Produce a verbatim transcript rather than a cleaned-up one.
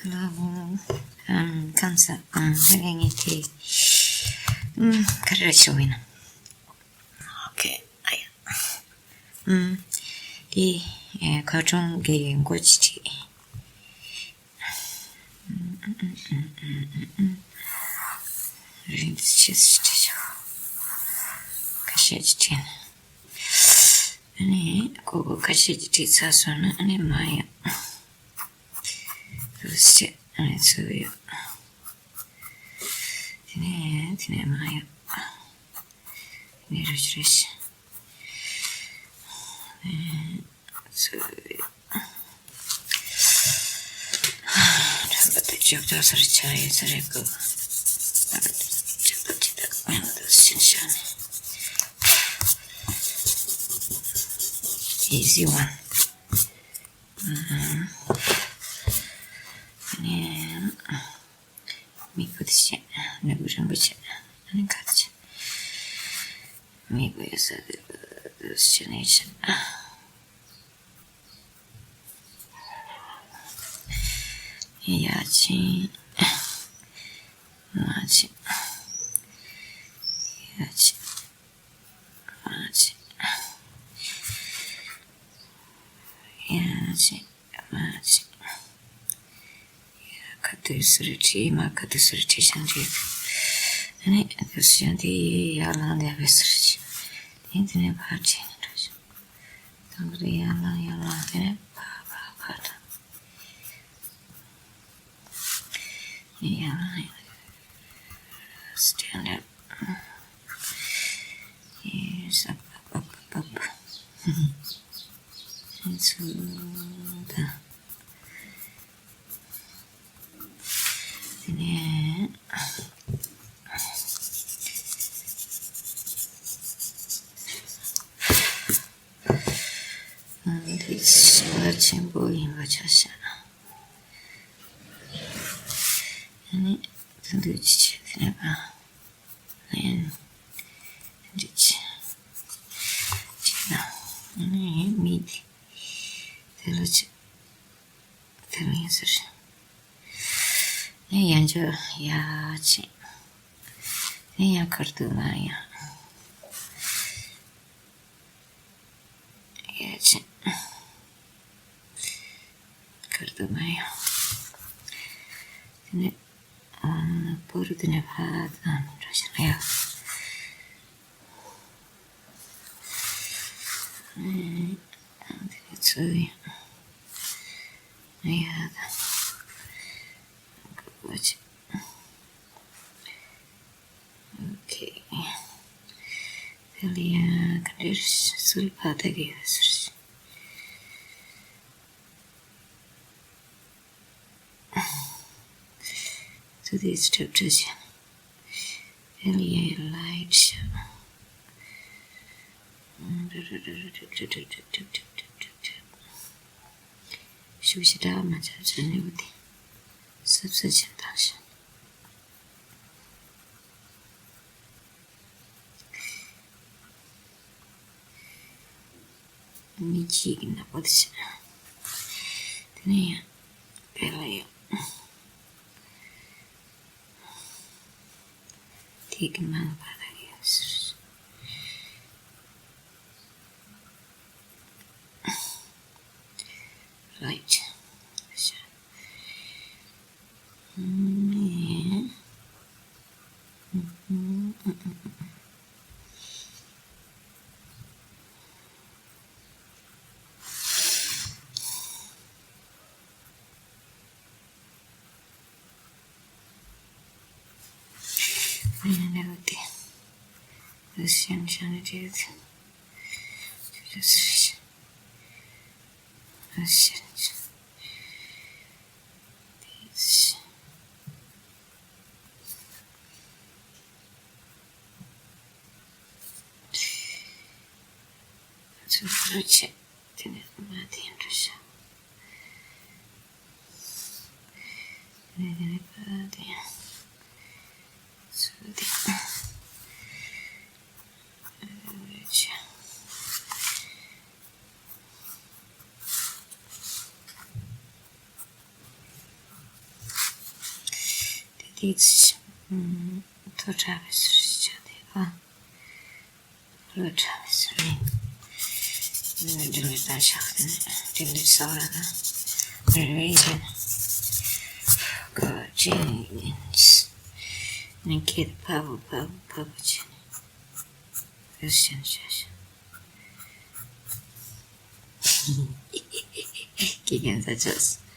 Hello. ཨམ། ཁམས་བཟང་། ཨམ། ད་ངས་དེ། ཨམ། ག་རེ་ཞུ་ཡིན་ན། ཨོ་ཁེ། ཨ་ཡ། ཨམ། དེ། ཨེ། ཁ་ཆུང་གི་མགོ་ཅིག་བྲིས། རིང་ཆེ་ཞིག་བྲིས་ཤག་ཁ་ཤས་ཅིག་བྲིས་ན། ཨ་ནི་ཁོ་ཁ་ཤས་ཅིག་བྲིས་ཚར་སོང་ན་ཨ་ནི་མ་ཡོང་། རུ་ཤི་ཨ་ནི་ཚུར་ཡོད། དེ་ནས་དེ་ནས་མ་ཡོང་། དེ་ནས་རུ་ཤི་རུ་ཤི། ཚུར་ཡོད། ཁྲ་བ་དེ་ཅོག་ཅོག་སར་ཆ་ཡོད་ས་རེད་གོ། ཅོག་ཅོག་ཅི་ད་ཡང་དུ་ཤིན་ཤ་ནས། Easy one. ཨ་ཧ། ཨ་ནི། མིག་པོ་དེ་བྱས། ནུ་བོ་རིང་པོ་བྱས། ཨ་ནི་ཁ་དེ་བྱས། མིག་པོ་ཡོད་ས་དེ་བྱས་ནས་བྱས། ཡ་ཆེན། མ་ཆེན། ཡ་ཆེན། མ་ཆེན། ཡ་ཆེན། མ་ཆེན། ཡ་ཁ་དུས་སུ་རེ་བྲིས། མ་ཁ་དུས་སུ་རེ་བྲིས་ཤིང་རེད། ཨ་ནི་དུས་སུ་ཡང་དེ་ཡི་ཡར་ལངས་དེ་བས་སུ་རེ་བྲིས། དེ་དེ་ནས་ཕར་བྲིས་ནས་འགྲོ་ཞིང་། དང་པོ་དེ་ཡར་ལངས་ཡར་ལངས། དེ་ནས་ཕར་ཕར་ཕར་དང་། ཡར་ལངས་ཡར། Stand up. Yes, up, up, up, up, up. ཚུར་དང་། དེ་ནས། ཨ་ནི་དེ་བྱིན་རླབས་ཆེན་པོ་ཡིན་པ་ཆ་བཞག་ཨ་ནི་དེ་འདུག་ཅི་བྱེད་དེ་ནས་ཨ་ནི་འདི་ཅི་ཅི་ན་ཨ་ནི་མི་དེ་དེ་ལ་ཅི། དེ་ལ་ཡིན་ཟེར། ནས་ཡང་ཅོ་ཡ་ཆེ། ནས་ཡང་ཁར་དུ་མ་ཡང་། ཡ་ཆེ། ཁར་དུ་མ་ཡང་། དེ་ནས་ཨ་པོ་རུ་དེ་ནས་ཕ་དང་འདྲ་ཞིག་ན་ཡང་། ཚོ་ཡང་ཡ་དང་གོ་ཆེ། ཨོ་ཁེ། དེ་ལ་ཡང་ག་འདྲ་སུལ་ཕ་ད་གི་ཡོད་ཟེར། So this structure is really a light show. ཤུགས་ཞེ་དྲག་མ་ཆགས་བྱས་ནས་འོ་དེ་སབ་སབ་བྱས་བཏང་ཤག་མི་གཅིག་གི་ནག་པོ་དེ་བྱས། དེ་ནས་ཡང་དེ་ལ་ཡང་དེ་གི་མང་བ་ལ་ཡང་ཟེར། Right. ཚུར་ཚུར་བྱས། དེ་ནས་མ་དེ་འགྲོ་ཤག་དེ་ནས་དེ་ནས་ཕ་དེ་ཚུར་དེ་བྱས། ཏིག་ཙམ་མཐོ་དྲགས་པའི་ཟུར་ཞིག་ཆགས་ཏེ། ཨ། ལོ་དྲགས་པའི་ཟུར་ནི། འདི་ལས་ད་ཆགས་ཏེ་ནི་འདི་ལས་ས་བ་ལ་ན་རེ་རེ་བྱས་ནས་ཀ་ཅིན་ནི་ཁྱེད་ཕ་བུ་ཕ་བུ་ཕ་བུ་བྱས་ནས་ཡོད་ཤན་ཤ་ཤ། ཀྱི་ཀན་ས་ཆོས།